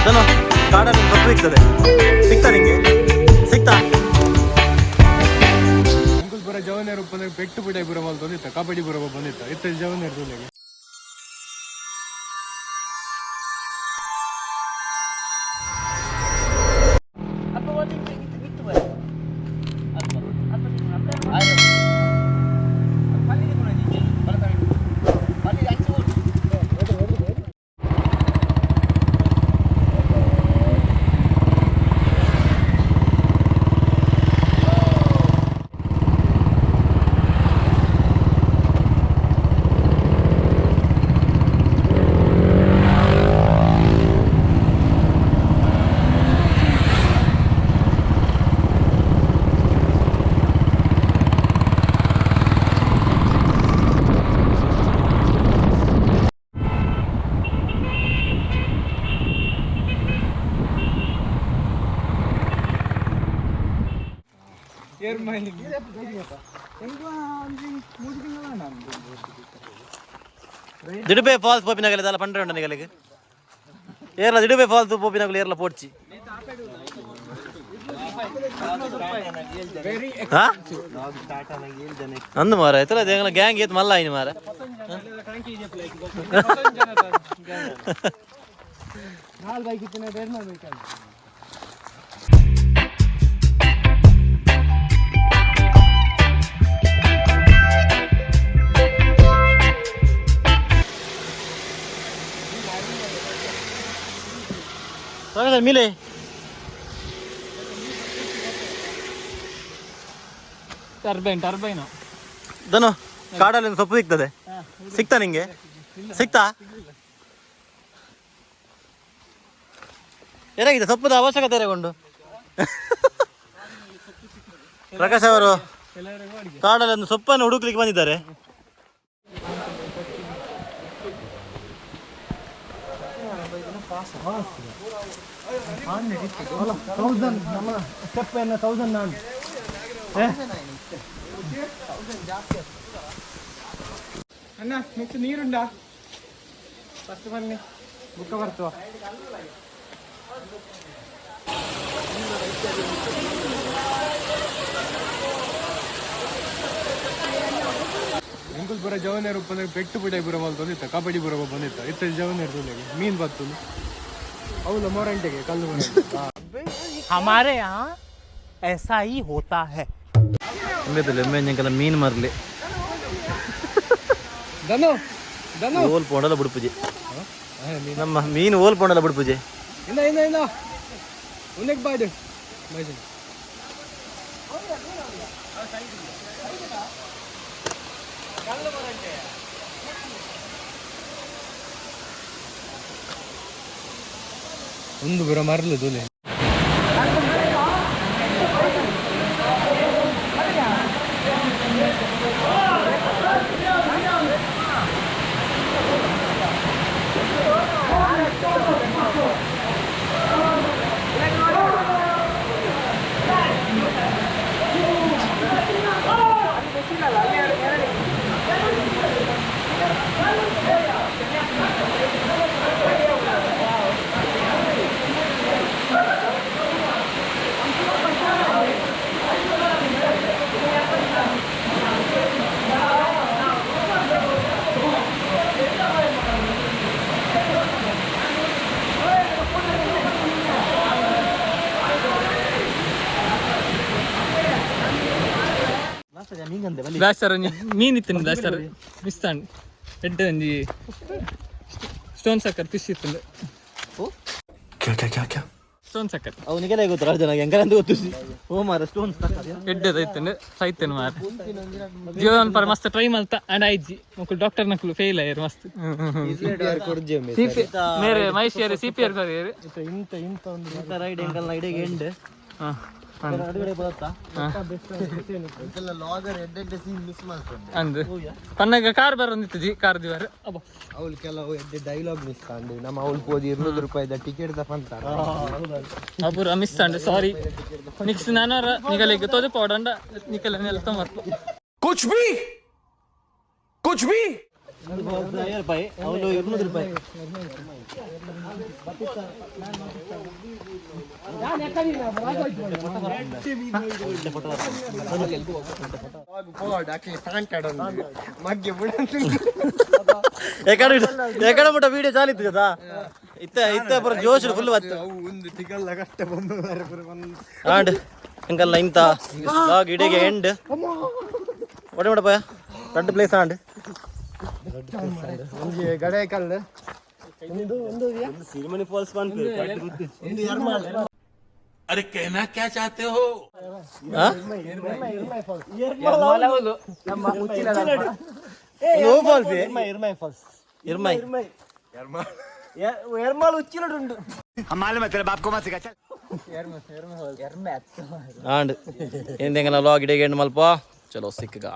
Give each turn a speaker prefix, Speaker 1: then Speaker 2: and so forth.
Speaker 1: ಅದನ್ನು ಕಾಡಲ್ಲಿ ಸೊಪ್ಪು ಸಿಗ್ತದೆ. ಸಿಗ್ತಾ ನಿಂಗೆ? ಸಿಗ್ತಾ?
Speaker 2: ಅಂಕುಲ್ ಪೂರ ಜವನೇರು ಉಪ್ಪಂದ್ರೆ ಪೆಟ್ಟು ಪುಟ ಪೂರ ಮಲ್ತೊಂದಿತ್ತ, ಕಬಡ್ಡಿ ಪೂರ ಬಂದಿತ್ತ ಇತ್ತ ಜವನೇರು ತುಲೆಗೆ.
Speaker 1: ದಿಡುಬೆ ಫಾಲ್ಸ್ ಪೋಪಿನಗಲೆ ದಾಲ ಪಂಡ್ರೆ ಉಂಡು ನಿಗಲಿಗೆ. ಏರ್ಲ ದಿಡುಬೆ ಫಾಲ್ಸ್ ಪೋಪಿನಗಲು ಏರ್ಲ ಪೋಡ್ಚಿ. ಹಾ, ಅಂದು ಮಾರ ಇತ್ತಲ್ಲ ದೇಂಗಲ ಗ್ಯಾಂಗ್ ಏತ್ ಮಲ್ಲ ಆಯ್ನಿ ಮಾರ.
Speaker 2: ನಾಲ್ ಬೈಕ್ ಇತ್ತಿನ ಬೇರೆ ಮಾಡ್ಬೇಕು.
Speaker 1: ಮೀಲೆ.
Speaker 3: Turbine, turbine.
Speaker 1: ದನು, ಕಾಡಲ್ಲಿ ಒಂದು ಸೊಪ್ಪು ಸಿಗ್ತದೆ. ಸಿಗ್ತಾ ನಿಂಗೆ? ಸಿಗ್ತಾ? ಏನಾಗಿದೆ? ಸೊಪ್ಪದ ಅವಶ್ಯಕತೆ ಉಂಟು. ಪ್ರಕಾಶ್ ಅವರು ಕಾಡಲ್ಲಿ ಒಂದು ಸೊಪ್ಪನ್ನು ಹುಡುಕ್ಲಿಕ್ಕೆ ಬಂದಿದ್ದಾರೆ.
Speaker 2: ತೌಸಂಡ್ ನಮ್ಮ ಸ್ಟೆಪ್ ಎಲ್ಲ ತೌಸಂಡ್ ನಾನು. ಅಣ್ಣ, ನೆಕ್ಸ್ಟ್ ನೀರುಂಡಾ? ಫಸ್ಟ್ ಬನ್ನಿ, ಬುಕ್ಕ ಬರ್ತವ. ಅಂಕುಲ್ ಪೂರ ಜವನೇರು ಉಪ್ಪಂದ್ರೆ ಪೆಟ್ಟು ಪುಟ ಪೂರ ಮಲ್ತೊಂದಿತ್ತ, ಕಬಡ್ಡಿ ಪೂರ ಬಂದಿತ್ತ ಇತ್ತ ಜವನೇರು ತುಲೆಗೆ. ಮೀನ್ ಬತ್ತು ಹೌದು, ಮೊರಂಟೆಗೆ ಕಲ್ಲು ಮೊರಂಟೆ.
Speaker 3: हमारे यहाँ ऐसा ही होता है.
Speaker 1: ಎಂಬೆಲ್ಲ ಮೀನು ಮರಲಿ.
Speaker 2: ದನು, ದನು.
Speaker 1: ಓಲ್ ಪೋಂಡಲ ಬುಡ್ಪುಜೆ, ನಮ್ಮ ಮೀನು ಓಲ್ ಪೋಂಡಲ ಬುಡ್ಪುಜೆ.
Speaker 2: ಇಂದ ಇಂದ ಇಂದ ಉನ್ನೆಗ್ ಬಾಡು ಮೈಸೂರು. ಒಂದು ಬುರ ಮರಲು ದೂಲೆ.
Speaker 3: ಬ್ಲಾಸ್ಟರ್ ಒಂಜಿ ಮೀನ್ ಇತ್ತಿನ ಬ್ಲಾಸ್ಟರ್ ಮಿಸ್ ಆಂಡ್. ಎಡ್ಡೆ ಒಂಜಿ ಸ್ಟೋನ್ ಸಕ್ಕರ್ ಫಿಶ್ ಇತ್ತುಂಡು. ಸ್ಟೋನ್ ಸಕ್ಕರ್.
Speaker 1: ಅವನಿಗೆಲ್ಲ ಗೊತ್ತು, ರಾಜನ ಹೆಂಗಂತ ಗೊತ್ತು. ಓ ಮಾರ, ಸ್ಟೋನ್.
Speaker 3: ಎಡ್ಡೆದ ಇತ್ತುಂಡು, ಸೈತೇನು ಮಾರ. ಜೀವನ ಪರ ಮಸ್ತ್ ಟ್ರೈ ಮಲ್ತ ಅಂಡ್ ಆಯ್ಜಿ. ಮಕ್ಕಳು ಡಾಕ್ಟರ್ ನಕಲು ಫೇಲ್ ಆಯ್ರು ಮಸ್ತ್. ಮೇರೆ ಮಹೇಶ್ ಸಿಪಿಆರ್ ಕೊರಿಯರ್.
Speaker 2: ಇಂತ ಇಂತ ಒಂದು
Speaker 1: ರೈಡ್ ಎಂಕಲ್ನ ಇಡೀ ಎಂಡ್.
Speaker 3: ಹಾ.
Speaker 1: ಅಡುಗಡೆ ಬರುತ್ತಾ?
Speaker 3: ಅಂದ್ ಪನ್ನಗ ಕಾರ್ ಬರೋಂದಿತ್ತು ಜಿ, ಕಾರ್ ದಿವಾರ ಅಬ್ಬ.
Speaker 4: ಅವ್ಳು ಕೆಲವು ಎಡ್ಡೆ ಡೈಲಾಗ್ ಮಿಸ್ ಆಂಡ್. ನಮ್ಮ ಅವ್ಳು ಪೋದು 200 ರೂಪಾಯಿದ ಟಿಕೆಟ್ ದಫಂತಾರ.
Speaker 3: ಅಪುರ ಮಿಸ್ ಆಂಡ್, ಸಾರಿ. ನೆಕ್ಸ್ಟ್ ನಾನಾರ ನಿಗಲಿಗೆ ತೋಜ ಪೌಡಂಡ ನಿಕಲ ನೆಲ ಮರ್ಪು.
Speaker 5: कुछ भी, कुछ भी.
Speaker 1: 50 ರೂಪಾಯಿ, ಅವನು 200 ರೂಪಾಯಿ.
Speaker 4: ಮಗ್ಗೆ ಬುಡ.
Speaker 1: ಎಕಡೆ ಎಕಡೆ ಮುಟ್ಟ ವೀಡಿಯೋ ಚಾಲಿತ್ತು కదా. ಇತ್ತ ಇತ್ತ ಪೂರ ಜೋಶ್ ಫುಲ್ ಬತ್ತು.
Speaker 4: ಅವು ಒಂದು ತಿಗಲ್ಲ ಕಷ್ಟ ಬೊಂಬೆ ಮಾರ್ರೆ ಪೂರ ಒಂದು.
Speaker 1: ಆಂಡ್ ಎಂಕಲ್ಲ ಇಂತ ಲಾಗ್ ಇಡೆಗೆ ಎಂಡ್ ಒಡೆ ಮುಟ್ಟಪ್ಪ ರಡ್ಡ್ ಪ್ಲೇಸ್ ಆಂಡ್.
Speaker 4: ಒಂಜಿ ಗಡೆ ಕಲ್ಲು.
Speaker 1: ಸಿರಿಮನಿ ಫಾಲ್ಸ್.
Speaker 5: अरे, कहना क्या चाहते हो?
Speaker 1: ಓ ಫಾಲ್ಸ್, ಇರ್ಮೈ. ಆಂಡ್ ಎಂದೆಂಗನ ಲಾಗ್ ಇಡೆಗೆ ಎಂಡ್ ಮಲ್ಪ. ಚಲೋ ಸಿಕ್ಕಗ.